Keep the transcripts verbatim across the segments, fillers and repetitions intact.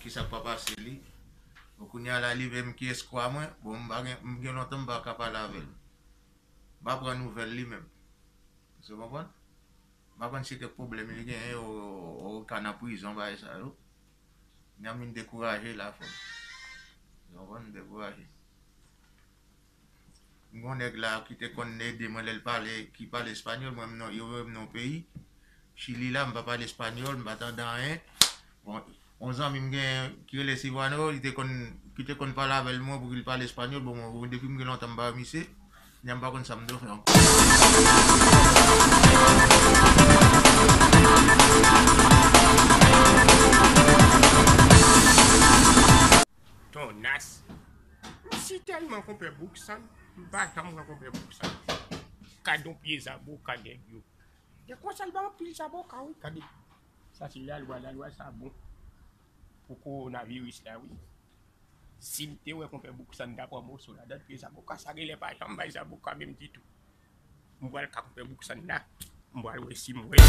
Kisa k pa pase li? Bon, kounye a la, li menm ki eskwa mwen, bon, m pa gen, m gen lontan m pa ka pale avè l. M pa pran nouvèl li menm. Ou konprann? M pa konn si kèk pwoblèm li genyen, ou, ou ka nan prizon, bagay sa yo. Nèg m vin dekouraje la, frè m. Ou konprann? M dekouraje. M gon nèg la ki te konn ede mwen lè l pale, ki pale espanyòl, mwen menm non, yo voye m nan yon peyi, Chili la, m pa pale espanyòl, m pa tande anyen. Bon, yon zanmi m gen ki rele Silvano, li te konn, ki te konn pale avè l mwen pou ki l pale espanyòl, bon, mwen, depi m gen lontan m pa wè misye, nèg m pa konn sa m dwe fè ankò. Tonas. M si tèlman konpè Bouksan, m pa janm wè konpè Bouksan. Gade yon pye zaboka nèg yo. Gen konsa l ba anpil zaboka wi, gade. Sa se lalwa, lalwa sa bon pou kowonaviris la wi. Si m te wè konpè Bouksan ta pran moso ladan pye zaboka, sa genlè pa janm bay zaboka menm ditou. M pral ka konpè Bouksan la. M pral wè si m wè.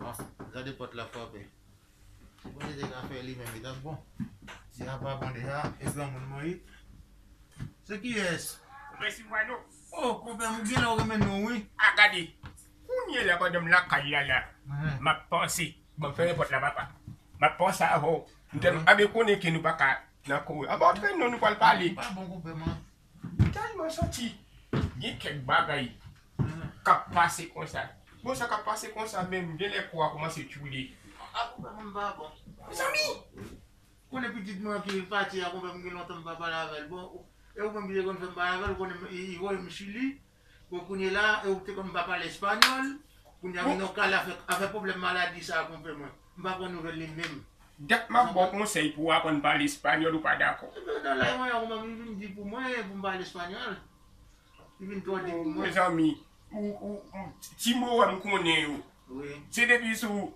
Ah, gade pòt la frape. Si Bondye te ka fè li menm, li t ap bon. Si a pa bon deja, e granmoun mwen wi. Se kiyès? Mèsi, Wano. Oh, konpè m, gen lè w renmen non wi. A gade. Kounye la, pandan m lakay la, la, m ap panse. Bon, fèmen pòt la, papa. M ap panse avè w. M tèlman, a ben konnen ke nou pa ka nan kore. Anba w tren non, nou pral pale. Pa bon, konpè m. M tèlman santi gen kèk bagay k ap pase konsa. Bon, sa k ap pase konsa menm, gen lè kò a kòmanse tchoule. A konpè m, m pa bon. Mezanmi! Konnen pitit mwen ki pati a, konpè m, gen lontan m pa pale avè l. Bon, e ou menm ki te konn fè m pale avè l, ou konnen m, li voye m Chili. Bon, kounye la, e ou te konn pa pale espanyòl. Kounye a, vin nan ka l afè, afè pwoblèm maladi sa a, konpè mwen. M pa pran nouvèl li menm. Dat m ap ba w konsèy pou w aprann pale espanyòl, ou pa dakò. Ebyen, nan lay mwen an, ou menm, li vin di pou mwen, pou m pale espanyòl. Li vin twò di pou mwen. Mezanmi, ou, ou, ou, ti mo wè m konnen yo. Wi. Se depi sou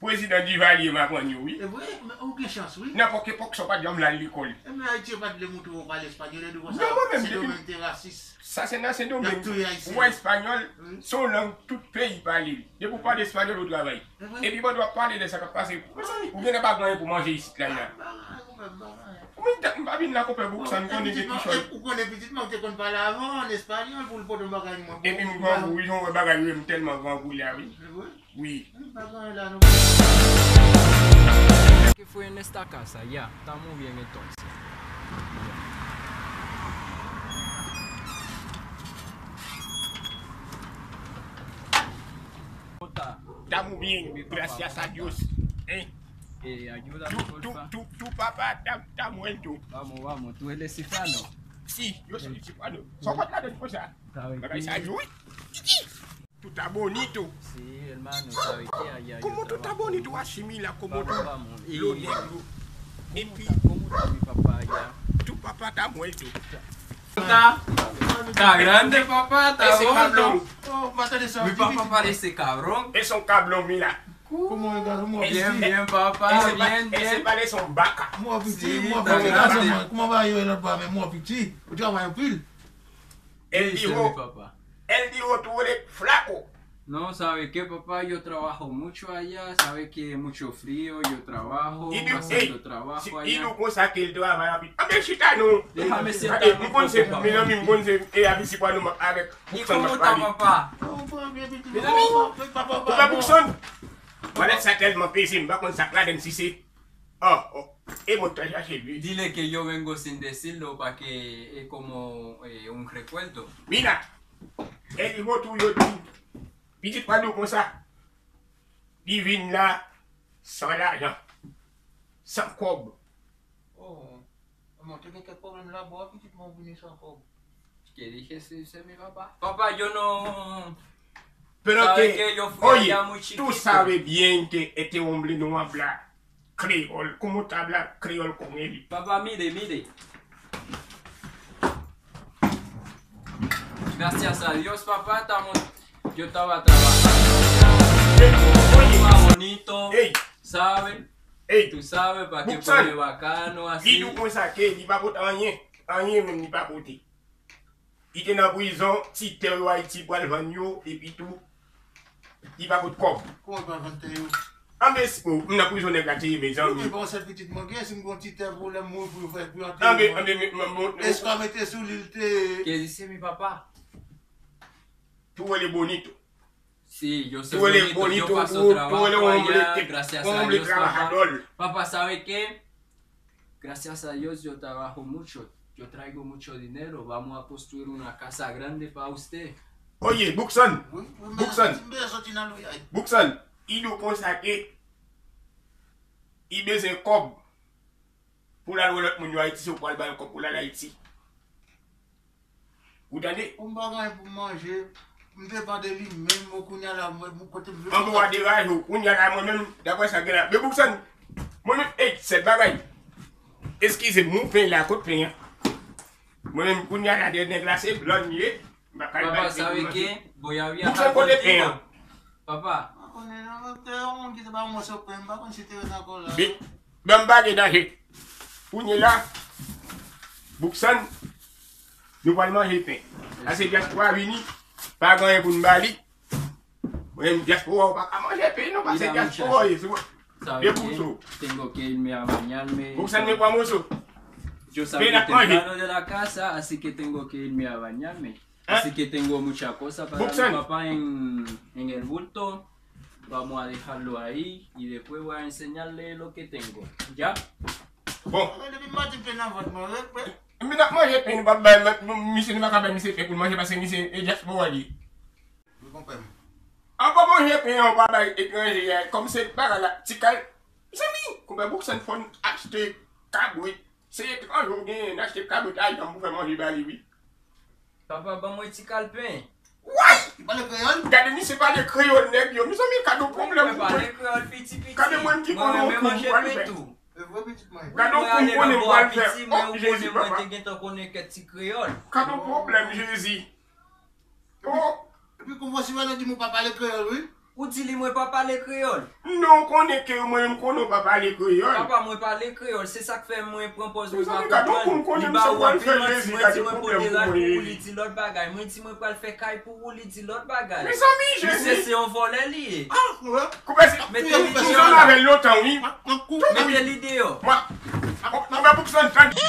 Prezidan Duvalier m aprann yo, wi. E vre, men ou gen chans, wi. Nenpòt epòk sa w pa t janm al lekòl. E men Ayiti yo pa t vle montre w pale espanyòl, e di konsa, non, mwen menm, depi Sendomeng te rasis. Sa se nan Sendomeng. Y ap touye Ayisyen. Ou wè espanyòl, wi, se yon lang tout peyi pale l. Depi w pale espanyòl, ou travay. E vre. Epi pandan w ap pale de sa k ap pase, mezanmi, ou genlè pa gen anyen pou manje isit la, la. Bagay, ou menm, bagay. Mwen, m pa vin la konpè Bouksan, m konnen gen kichòy. Ou konnen pitit mwen, ou te konn pale avè w an espanyòl pou l pote yon bagay mwen. Epi m grangou, wi, jan w wè bagay yo ye, m tèlman grangou la, wi. E vre? Wi. Wi, pa gen anyen la non. Que fue en esta casa, ya, estamos bien entonces. Estamos bien, gracias a Dios. Hein? Eh, ayúdame, porfa. Tu, tu, tu papá está, está muerto. Vamos, vamos, tú eres Silvano. Sí, yo soy Silvano. Son cuatro de cosas. Bagay sa yo, wi. Tú estás bonito. Sí, hermano, sabe que allá yo trabajamos mucho. ¿Cómo tú estás bonito así, mira cómo tú lo negro? Epi, ¿cómo está mi papá allá? Tu papá está muerto. Está, está grande, papá, está gordo. Mi papá parece cabrón. Es un cabrón, mira. Bien, bien, papá, bien, bien. Ese parece un vaca. Mwen piti, mwen piti. Kòman bagay yo ye lòt bò a, men mwen piti. Ou travay anpil. Él dijo, él dijo, tú eres flaco. No, sabe que, papá, yo trabajo mucho allá, sabe que mucho frío, yo trabajo, pasando trabajo allá. Li di konsa ke l travay anpil. Anben chita non. Déjame sentarme un poco, papá. Gade, m konn se, mezanmi, m konn se, e avisi pa nou avèk Bouksan m ap pale. ¿Y cómo está, papá? Mezanmi, konpè Bouksan. Malèt sa tèlman peze, m pa konn sa k ladann, si se Oh, oh. E mwen t al chache l, wi. Dile que yo vengo sin decirlo pa que es como, eh, un recuerdo. Mira, e li retour yo di, pitit pa nou konsa. Li vin la san lajan, san kòb. Oh, mwen te gen kèk pwoblèm la, bon, pitit mwen vini san kòb. ¿Qué dije si se mi papá? Papá, yo no. Pero que, oye, tú sabes bien que este hombre no habla creol. ¿Cómo te habla creol con él? Papá, mire, mire. Gracias a Dios, papá, estamos, yo estaba trabajando. Ey, oye, estaba bonito, ey, ¿sabe? Ey, tú sabes, pa que pone bacano así. Li di w konsa ke li pa pote anyen, anyen menm li pa pote. Li te nan prizon, ti tè yo Ayiti pral vann yo, epi tou, li pa pot kòb. Kòman l pral vann tè yo? Anben, si, o, m nan prizon nèg la te ye, mezanmi. Wi, men bon, sèl pitit mwen gen, si m gon ti tè pou lè m mouri pou yo fè, pou yo antere mwen. Anben, anben, men, men, men, men. Èske w mete sou li l te. Que dice mi papá? Tú hueles bonito. Sí, yo soy bonito, yo paso trabajo allá, gracias a Dios, papá. Papá, ¿sabe qué? Gracias a Dios yo trabajo mucho, yo traigo mucho dinero, vamos a construir una casa grande pa usted. Oye, Bouksan. Wi, wi, men Bouksan. Si m bezwen soti nan loyay. Bouksan, Ido konsa ke li bezwen kòb pou l al wè lòt moun yo Ayiti, se ou pral ba l kòb pou l al Ayiti. Ou tande? Ou m pa gen anyen pou m manje. M depann de li menm, o kounye a la, mwen, mwen kote m vle. Anben, w a deraje w. Kounye a la, mwen menm, daprè sa gen la. Men Bouksan, mwen menm, ey, sèl bagay. Eskize m, ou pen la, kot pen an? Mwen menm, kounye a la, dèyè nèg la, se blan m ye. M pa ka al bay pen pou manje. Bouksan, kote pen an? Papa. Mwen konnen non, te yon moun ki te ba mwen se pen, m pa konn si te rete ankò la. Bi-, ban m pale danje. Kounye la, Bouksan, nou pral manje pen. Ase dyaspora vini, pa gen anyen pou n ba li. Mwen menm dyaspora, ou pa ka manje pen non, pase dyaspora ye, se mwen. Sabe que tengo que irme a bañarme. Bouksan, men pran moso. Yo sabe que temprano de la casa, así que tengo que irme a bañarme. Así que tengo mucha cosa para mi papá en, en el bulto. Vamos a dejarlo ahí y después voy a enseñarle lo que tengo. ¿Ya? Bon. Mwen depi maten pen nan vant mwen, wi, wi. M vin ap manje pen, nou pa bay, misye, nou pa ka bay misye pen pou l manje paske misye e dyaspora li ye. Wi, konpè m. An pa manje pen an, ou pa bay etranje a, kòm se bagay la, ti kal. Mezanmi, konpè Bouksan fò n achte kabrit. Se etranje ou genyen, n achte kabrit a janm pou fè manje ba li, wi. Papa, ban mwen ti kal pen. Way! Li pale kreyòl? Gade misye pale kreyòl nèg yo. Mezanmi, gade yon pwoblèm pou mwen. Mwen pale kreyòl piti piti. Gade mwen ki konnen yon kou pou pale pen. Mwen renmen manje pen tou. E vre pitit mwen. Gade yon kou m konnen m pral fè. Oh, Jezi, papa. Mwen te gentan konnen kèk ti kreyòl. Gade yon pwoblèm, Jezi. Oh. Epi konprann si Vano di m ou pa pale kreyòl, wi. Ou di li mwen pa pale kreyòl? Non, ou konnen ke mwen menm konnen ou pa pale kreyòl. Papa, mwen pale kreyòl, se sa k fè mwen pran pòz mwen pa konprann. Li ba ou anpil manti, mwen di mwen pote rad pou ou, li di lòt bagay. Mwen di mwen pral fè kay pou ou, li di lòt bagay. Mezanmi, Jezi. Misye se yon vòlè li ye. Ah, wi. Mete li deyò la. Mete li deyò. Mwen, mwen, mwen, mwen,